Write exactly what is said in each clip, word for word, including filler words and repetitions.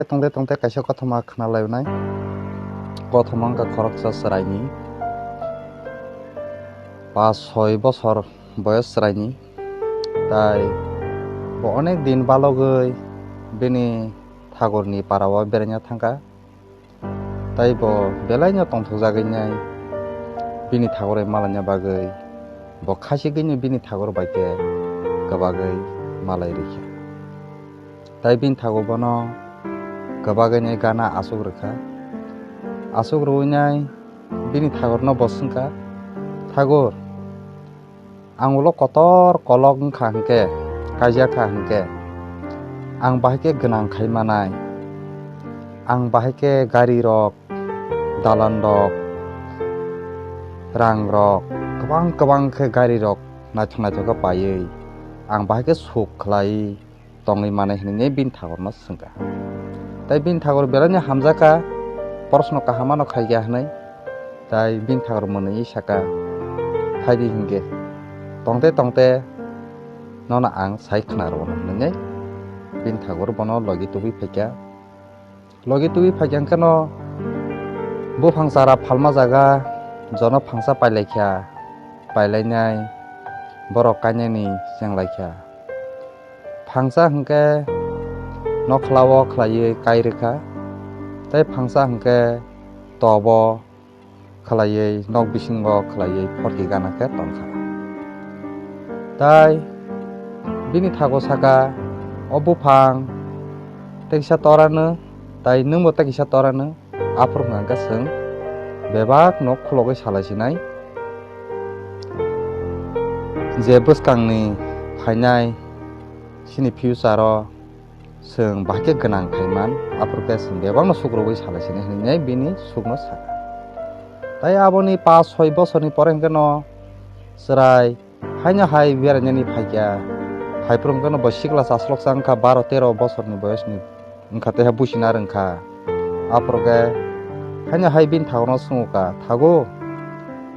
Tongte tongte kaisa kothoma khna lainai. Kothoma wngkha khoroksa chwraini, pas soi bosor boyos chwraini. Tai bo onek din balogwi bini thagurni parao beraina thangkha. Tai bo belaino tongthokjagwi nai bini thagur bai malaina bagwi bo khasigwino bini thagur bai khe kwbagwi malai rikha. Tai bini thagur bono kwbagwi nai gana aswk rwkha. Aswk rwui nai bini thagurno bo swngkha, "Thagur, ang ulo kotor kolok wngkha hinkhe, kaijak kha hinkhe, ang bahai khe gwnang khai manai, ang bahai khe gari rok, dalan rok, rang rok, kwbang kwbang khe gari rok naithok naithok khe paiwi, ang bahai khe suk khlai tongwi manai," hwnwi bini thagurno swngkha. Tai bini thagur belaino hamjakha, proshno kaham ano khaikha hwnwi. Tai bini thagur mwnwi sakha, "Phaidi hinkhe, tongte tongte nono ang sai khna rwno," hwnwi bini thagur bono logi tubui phaikha. Logi tubui phaikha hwnkhe no buphang chara phalma jaga jono phangsa pailaikha, pailainai borok kainani chenglaikha. Phangsa hwnkhe nokhlao khlaiwi kai rwkha, tei phangsa hwnkhe tobo khlaiwi, nok bisingo khlaiwi phorki gana khe tongkha. Tai bini thago saka, "O buphang, tekisa torano, tai nwngbo tekisa torano." Aphuru hwnkha khe chwng bebak nok khulogwi salai sinai, je bwskangni phainai chini future-o chwng bahai khe gwnang khai man, aphuru khe chwng bebakno suk rwui salai sini, hwnwi bini sukno sakha. Tai aboni pas soi bosorni pore hwnkhe no chwrai haino hai berainani phaikha, phaiphuru hwnkhe no bo sikla chasloksa wngkha, baro tero bosorni boyosni wngkha, tei buchina rwngkha. Aphuru khe haino hai bini thagono swngkha, "Thago,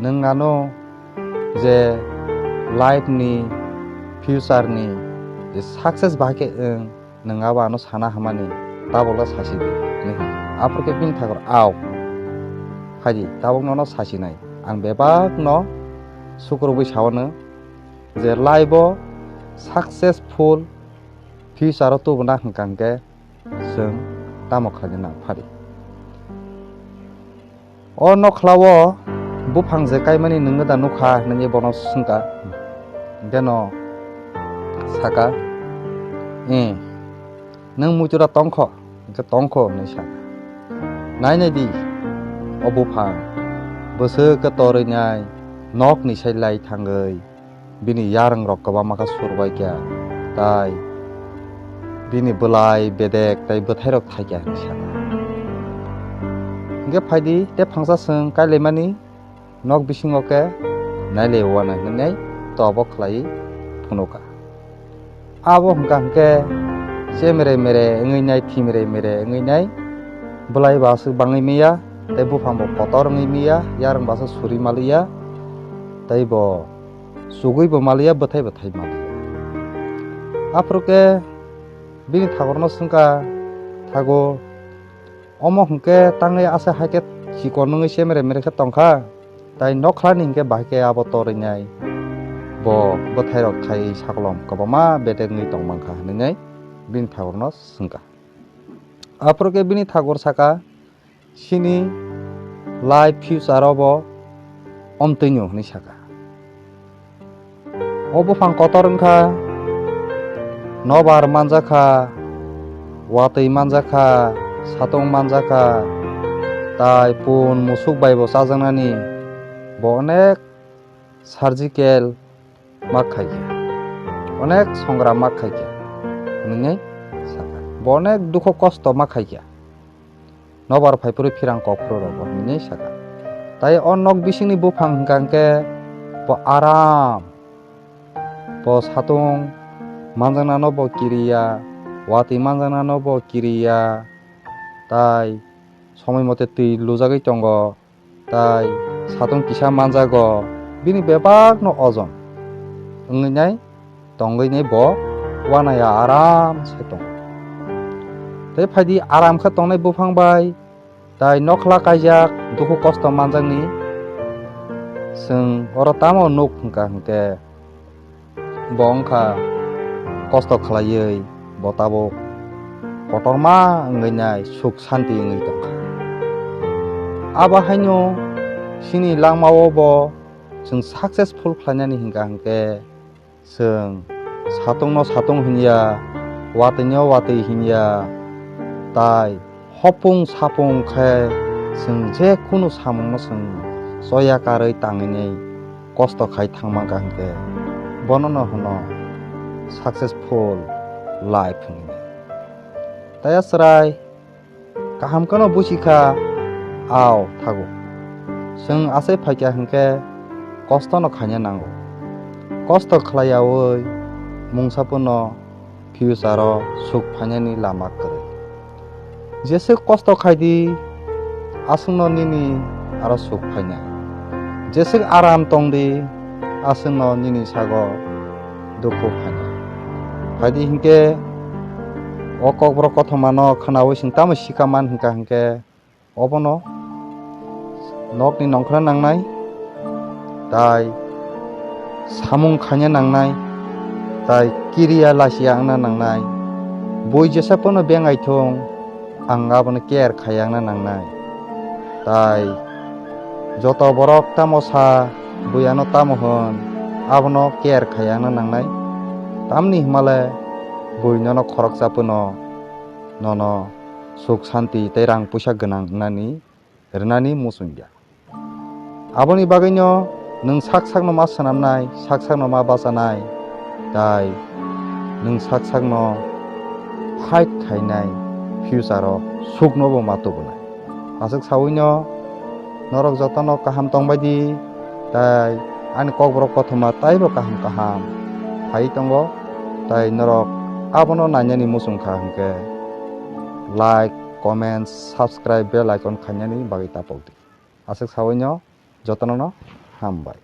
nwng ano je life ni, future ni je success bahai khe wng, nwng abo ano sana hamani, tabukla sasi di," hinwi hwn. Aphuru khe bini thagor, "Ao, phaidi, tabuk nono sasi nai. Ang bebak no sukurubui sao nwng je life o successful future o tubuna hwnkha hwnkhe chwng tamo khlaina nang phari?" O nokhlao buphang je kaimani nwngno da nukha? Hwnwi bono swngkha. Beno saka, "Eh, nwng muitu da tongkho?" Hwnkhe, "Tongkho," hwnwi saka. "Nai nai di, o buphang bwswk khe torwi nai, nokni sai lai thangwi bini yarwng rok kwbangma khe surbai kha, tai bini bwlai bedek tai bwthai rok thai kha," hinwi sakha. Hwnkhe phaidi, tei phangsa chwng kailaimani nok bisingo khe nailai uanai hwnwi tobo khlai phunukha. Abo hwnkha hwnkhe chemere mere wngwi nai, thimere mere wngwi nai, bwlai bo aswk bangwi manya, tei buphang bo kotor wngwi manya, yarwng bo aswk suri maliya, tei bo chugui bo maliya, bwthai bwthai maliya. Aphuru khe bini thagorno swngkha, "Thago, omo hwnkhe tangwi asa hai khe chikon wngwi chemere mere khe tongkha, tai nokhlani hwnkhe bahai khe abo torwi nai, bo bwthai rok thai sakolom kwbangma bedek wngwi tong mankha," hwnwi bini thagorno swngkha. Aphuru khe bini thagor saka, "Chini life future o bo omtwino," hwnwi saka. O buphang kotor wngkha, nobar manjakha, watwi manjakha, satung manjakha, tai pun musuk bai bo chajaknani bo onek surgical ma khaikha, onek songra ma khaikha, hwnwi saka. Bo onek dukho kosto ma khaikha. Nobar phaiphuru phirang kok phuru rok bo hwnwi saka. Tai o nok bisingni buphang hwnkha hwnkhe bo aram, bo satung manjaknano bo kiriya, watwi manjaknano bo kiriya, tai somoi mote twi lujagwi tongo, tai satung kisa manjago, bini bebakno ojon wngwi nai tongwi nai bo uanaya aram se tongo. Tei phaidi aram khe tongnai buphang bai, tai nokhla kaijak, dukhu kosto manjakni. Chwng oro tamo nuk hwnkha hwnkhe, bo wngkha kosto khlaiwi bo tabuk kotorma wngwi nai, suk santi wngwi tongkha. Abo haino chini langmao bo chwng successful khlainani hwnkha hwnkhe, chwng satungno satung hinya, watwino watwi hinya, tai hopung sapung khe chwng je kunu samungno chwng choya karwi tangwinai kosto khai thangma hwnkha hwnkhe, bonono hwno successful life hwnwi. Tei a chwrai kaham kheno busi kha, ao thago. Chwng asai phaikha hwnkhe kostono khaina nango. Kosto khlaiyaui mungsa phano future-o suk phainani lama kwrwi. Jeswk kosto khaidi, aswkno nini aro suk phainai. Jeswk aram tongdi, aswkno nini sago dukhu phainai. Phaidi hinkhe o kokborok kothomano khwnaui chwng tamo sikha man hwnkha hinkhe, obono nokni nongkhorna nangnai, tai samung khaina nangnai, tai kiriya lachiya wngna nangnai. Bui jesa phano bengai thung, ang abono care khaiya wngna nangnai. Tai joto borok tamo sa, bui ano tamo hwn, abono care khaiya wngna nangnai. Tamni hwnmale bui nono khoroksa phano nono suk santi tei rang puisa gwnang wngnani rwnani muchungya. Aboni bagwino nwng sak sakno ma swnamnai, sak sakno ma bachanai, tai nwng sak sakno fight khainai future-o suknobo ma tubunai. Aswk sawino norok jotono kaham tongbaidi, tai ani kokborok kothoma taibo kaham kaham phai tongo, tai norok abono nainani muchungkha hwnkhe like, comment, subscribe, bell icon khainani bagwi tapokdi. Aswk sawino jotono no hambai.